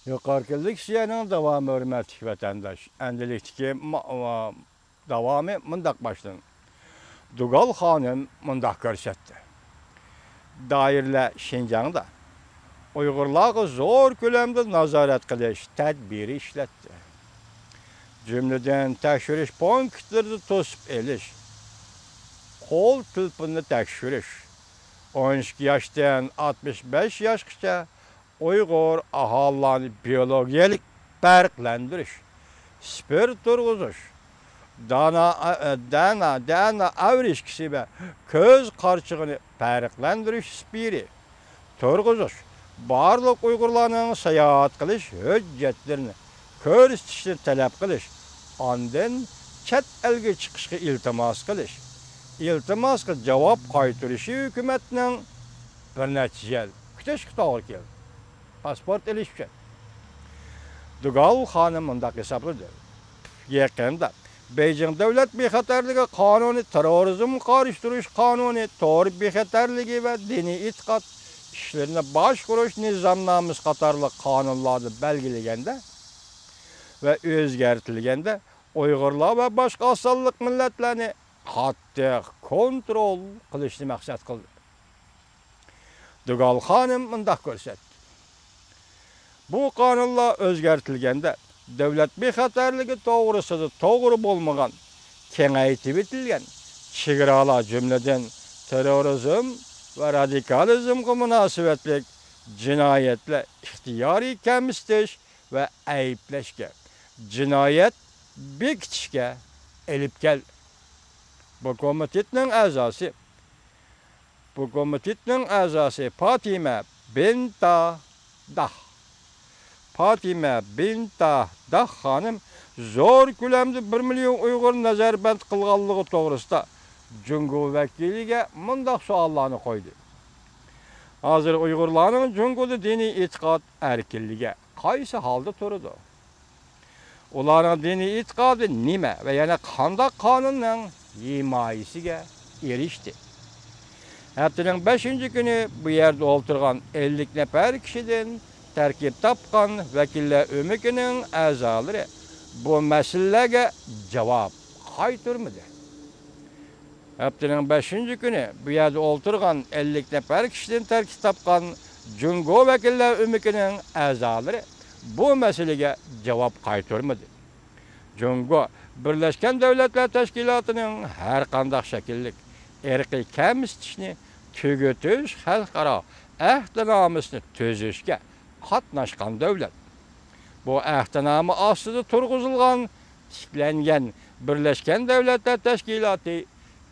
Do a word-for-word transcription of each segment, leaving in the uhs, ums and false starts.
يۇقىرىقى لېكسىيەنىڭ داۋامى، ھۆرمەتلىك ۋەتەنداش. ئەمدىلىكتىكى ما-، داۋامى مۇنداق باشلىنىدۇ. دۇگال خانىم مۇنداق كۆرسەتتى. دائىرىلەر شىنجاڭدا ئۇيغۇرلارغا زور كۆلەمدە نازارەت قىلىش تەدبىرى ئىشلەتتى. جۈملىدىن، تەكشۈرۈش پونكىتلىرىدا توسۇپ ئېلىش، قول تېلېفونىنى تەكشۈرۈش، ئون ئىككى ياشتىن ئاتمىش بەش ياشقىچە ئۇيغۇر ئاھالىلەرنى بىيولوگىيەلىك پەرقلەندۈرۈش، سىفىر تۇرغۇزۇش، دانا، دەنا، دەنا ئاۋرىشكىسى ۋە كۆز قارىچۇقىنى پەرقلەندۈرۈش سىفىرى تۇرغۇزۇش، بارلىق ئۇيغۇرلارنىڭ ساياھەت قىلىش ھۆججەتلىرىنى كۆرسىتىشنى تەلەپ قىلىش، ئاندىن چەت ئەلگە چىقىشقا ئىلتىماس قىلىش، ئىلتىماسقا جاۋاب قايتۇرۇشى ھۆكۈمەتنىڭ بىر نەچچە يىل كۈتۈشكە توغرا كېلىدۇ. پاسپورت ئېلىش ئۈچۈن. دۇگال خانىم مۇنداق ھېسابلىدى. يېقىندا بېيجىڭ دۆلەت بىخەتەرلىكى قانۇنى، تېررورىزمغا قارشى تۇرۇش قانۇنى، تور بىخەتەرلىكى ۋە دىنىي ئېتىقاد ئىشلىرىنى باشقۇرۇش نىزامنامىسى قاتارلىق قانۇنلاردا بەلگىلىگەندە ۋە ئۆزگەرتىلگەندە، ئۇيغۇرلار ۋە باشقا ئاز سانلىق مىللەتلەرنى قاتتىق كونترول قىلىشنى مەقسەت قىلدى. دۇگال خانىم مۇنداق كۆرسەتتى. بۇ قانۇنلار ئۆزگەرتىلگەندە، دۆلەت بىخەتەرلىكى توغرىسىدا توغرا بولمىغان، كېڭەيتىۋېتىلگەن چېگرالار، جۈملىدىن تېررورىزم ۋە رادىكالىزمغا مۇناسىۋەتلىك جىنايەتلەر ئىختىيارىي كەمسىتىش ۋە ئەيىبلەشكە، جىنايەت بېكىتىشكە ئېلىپ كەلدى. بۇ كومىتېتنىڭ ئەزاسى، بۇ كومىتېتنىڭ ئەزاسى پاتىمە بىنتا داھ. پاتىمە بىنتا داھ خانىم زور كۆلەمدە بىر مىليون ئۇيغۇر نەزەربەند قىلغانلىقى توغرىسىدا جۇڭگو ۋەكىلىگە مۇنداق سوئاللارنى قويدى. ھازىر ئۇيغۇرلارنىڭ جۇڭگودا دىنىي ئېتىقاد ئەركىنلىكى قايسى ھالدا تۇرىدۇ؟ ئۇلارنىڭ دىنىي ئېتىقادى نېمە ۋە يەنە قانداق قانۇننىڭ ھىمايىسىگە ئېرىشتى؟ ھەپتىنىڭ بەشىنچى كۈنى بۇ يەردە ئولتۇرغان ئەللىك نەپەر كىشىدىن تەركىب تاپقان ۋەكىللەر ئۆمىكىنىڭ ئەزالىرى بۇ مەسىلىلەرگە جاۋاب قايتۇرمىدى. ھەپتىنىڭ بەشىنچى كۈنى بۇ يەردە ئولتۇرغان ئەللىك نەپەر كىشىدىن تەركىب تاپقان جۇڭگو ۋەكىللەر ئۆمىكىنىڭ ئەزالىرى بۇ مەسىلىگە جاۋاب قايتۇرمىدى. جۇڭگو بىرلەشكەن دۆلەتلەر تەشكىلاتىنىڭ ھەر قانداق شەكىللىك ئىرقىي كەمسىتىشنى تۈگىتىش خەلقئارا ئەھدىنامىسىنى تۈزۈشكە قاتناشقان دۆلەت. بۇ ئەھدىنامە ئاستىدا تۇرغۇزۇلغان تىكلەنگەن بىرلەشكەن دۆلەتلەر تەشكىلاتى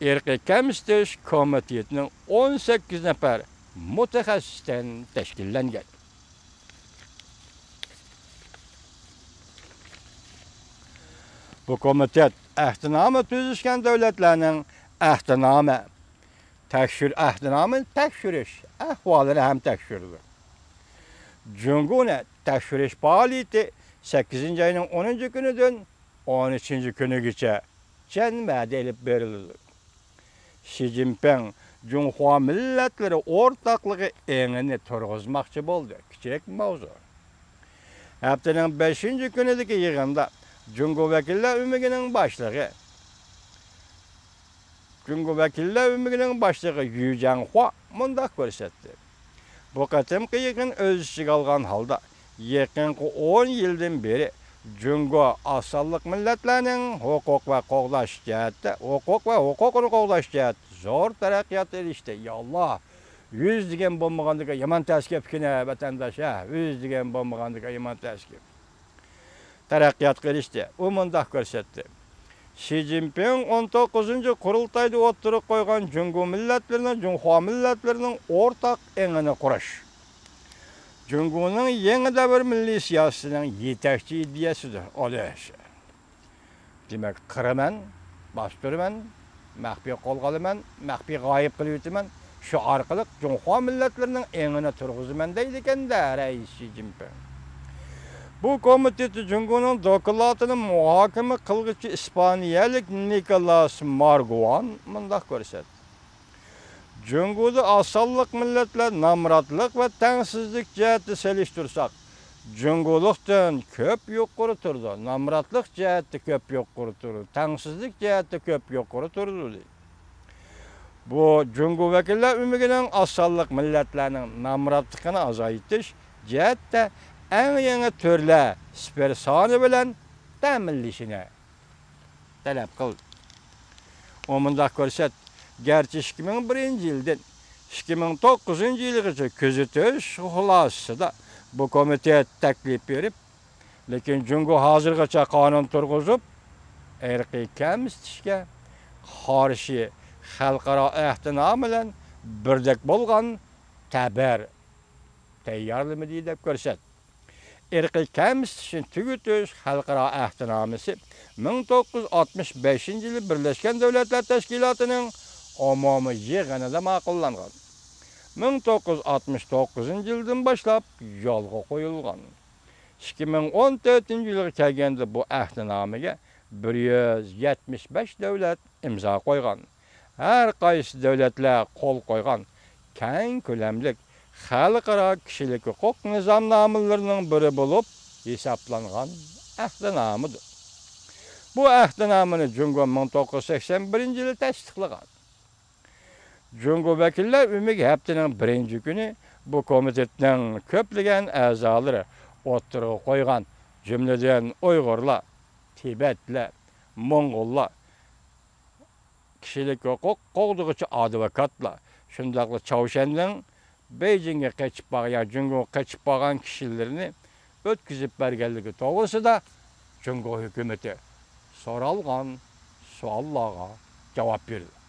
ئىرقىي كەمسىتىش كومىتېتىنىڭ ئون سەككىز نەپەر مۇتەخەسسىستىن تەشكىللەنگەن. بۇ كومىتېت ئەھدىنامە تۈزۈشكەن دۆلەتلەرنىڭ ئەھدىنامە تەكشۈر-، ئەھدىنامىنى تەكشۈرۈش ئەھۋالىنى ھەم تەكشۈرىدۇ. جۇڭگونى تەكشۈرۈش پائالىيىتى سەككىزىنچى ئاينىڭ ئونىنچى كۈنىدىن ئون ئۈچىنچى كۈنىگىچە جەنۋەدە ئېلىپ بېرىلىدۇ. شى جىنپىڭ جۇڭخۇا مىللەتلىرى ئورتاقلىقى ئېڭىنى تۇرغۇزماقچى بولدى. كىچىك ماۋزۇ. ھەپتىنىڭ بەشىنچى كۈنىدىكى يىغىندا جۇڭگو ۋەكىللەر ئۆمىكىنىڭ باشلىقى، جۇڭگو ۋەكىللەر ئۆمىكىنىڭ باشلىقى يۈ جياڭخۇا مۇنداق كۆرسەتتى. بۇ قېتىمقى يىغىن ئۆز ئىچىگە ئالغان ھالدا يېقىنقى ئون يىلدىن بېرى جۇڭگو ئاز سانلىق مىللەتلەرنىڭ ھوقۇق ۋە قوغداش جەھەتتە، ھوقۇق ۋە ھوقۇقىنى قوغداش جەھەتتە زور تەرەققىيات ئېرىشتى. يا ئاللا، يۈز دېگەن بولمىغاندىكىن يامان تەس گەپكىنە، ۋەتەنداش، ھە، يۈز دېگەن بولمىغاندىكىن يامان تەس گەپ. تەرەققىياتقا ئېرىشتى. ئۇ مۇنداق كۆرسەتتى. شى جىنپىڭ ئون توققۇزىنچى قۇرۇلتايدا ئوتتۇرىغا قويغان جۇڭگو مىللەتلىرىنىڭ، جۇڭخۇا مىللەتلىرىنىڭ ئورتاق ئېڭىنى قۇرۇش، جۇڭگونىڭ يېڭى دەۋر مىللىي سىياسىتىنىڭ يېتەكچى ئىدىيەسىدۇر. ئالىش. دېمەك، قىرىمەن، باستۇرىمەن، مەخپىي قولغا ئالىمەن، مەخپىي غايىب قىلىۋېتىمەن، شۇ ئارقىلىق جۇڭخۇا مىللەتلىرىنىڭ ئېڭىنى تۇرغۇزىمەن دەيدىكەن-دە رەئىس شى جىنپىڭ. بۇ كومىتېتتا جۇڭگونىڭ دوكلاتىنى مۇھاكىمە قىلغۇچى ئىسپانىيەلىك نىكولاس مارگوۋان مۇنداق كۆرسەتتى. جۇڭگودا ئاز سانلىق مىللەتلەر نامراتلىق ۋە تەڭسىزلىك جەھەتتە سېلىشتۇرساق، جۇڭگولۇقتىن كۆپ يۇقىرى تۇرىدۇ، نامراتلىق جەھەتتە كۆپ يۇقىرى تۇرىدۇ، تەڭسىزلىك جەھەتتە كۆپ يۇقىرى تۇرىدۇ، دېدى. بۇ جۇڭگو ۋەكىللەر ئۆمىكىنىڭ ئاز سانلىق مىللەتلەرنىڭ نامراتلىقىنى ئازايتىش جەھەتتە ئەڭ يېڭى تۈرلەر سىفىر سانى بىلەن تەمىنلىشىنى تەلەپ قىلدى. ئۇ مۇنداق كۆرسەتتى، گەرچە ئىككى مىڭ بىرىنچى يىلدىن ئىككى مىڭ توققۇزىنچى يىلغىچە كۆزىتىش خۇلاسىسىدا بۇ كومىتېت تەكلىپ بېرىپ، لېكىن جۇڭگو ھازىرغىچە قانۇن تۇرغۇزۇپ، ئىرقىي كەمسىتىشكە قارشى خەلقئارا ئەھدىنامە بىلەن بىردەك بولغان تەبەر تەييارلىمىدى، دەپ كۆرسەتتى. ئىرقىي كەمسىتىشنى تۈگىتىش خەلقئارا ئەھدىنامىسى مىڭ توققۇز يۈز ئاتمىش بەشىنچى يىلى بىرلەشكەن دۆلەتلەر تەشكىلاتىنىڭ ئومۇمىي يىغىنىدا ماقۇللانغان. مىڭ توققۇز يۈز ئاتمىش توققۇزىنچى يىلدىن باشلاپ يولغا قويۇلغان. ئىككى مىڭ ئون تۆتىنچى يىلغا كەلگەندە بۇ ئەھدىنامىگە بىر يۈز يەتمىش بەش دۆلەت ئىمزا قويغان. ھەر قايسى دۆلەتلەر قول قويغان كەڭ كۆلەملىك خەلقئارا كىشىلىك ھوقۇق نىزامنامىلىرىنىڭ بىرى بولۇپ ھېسابلانغان ئەھدىنامىدۇر. بۇ ئەھدىنامىنى جۇڭگو مىڭ توققۇز يۈز سەكسەن بىرىنچى يىلى تەستىقلىغان. جۇڭگو ۋەكىللەر ئۆمىكى ھەپتىنىڭ بىرىنچى كۈنى بۇ كومىتېتنىڭ كۆپلىگەن ئەزالىرى ئوتتۇرىغا قويغان، جۈملىدىن ئۇيغۇرلار، تىبەتلەر، موڭغۇللار، كىشىلىك ھوقۇق قوغدىغۇچى ئادۋوكاتلار، شۇنداقلا چاۋشيەندىن بېيجىڭغا قېچىپ بارغان، يا جۇڭگوغا قېچىپ بارغان كىشىلىرىنى ئۆتكۈزۈپ بەرگەنلىكى توغرىسىدا جۇڭگو ھۆكۈمىتى سورالغان سوئاللارغا جاۋاب بېرىدۇ.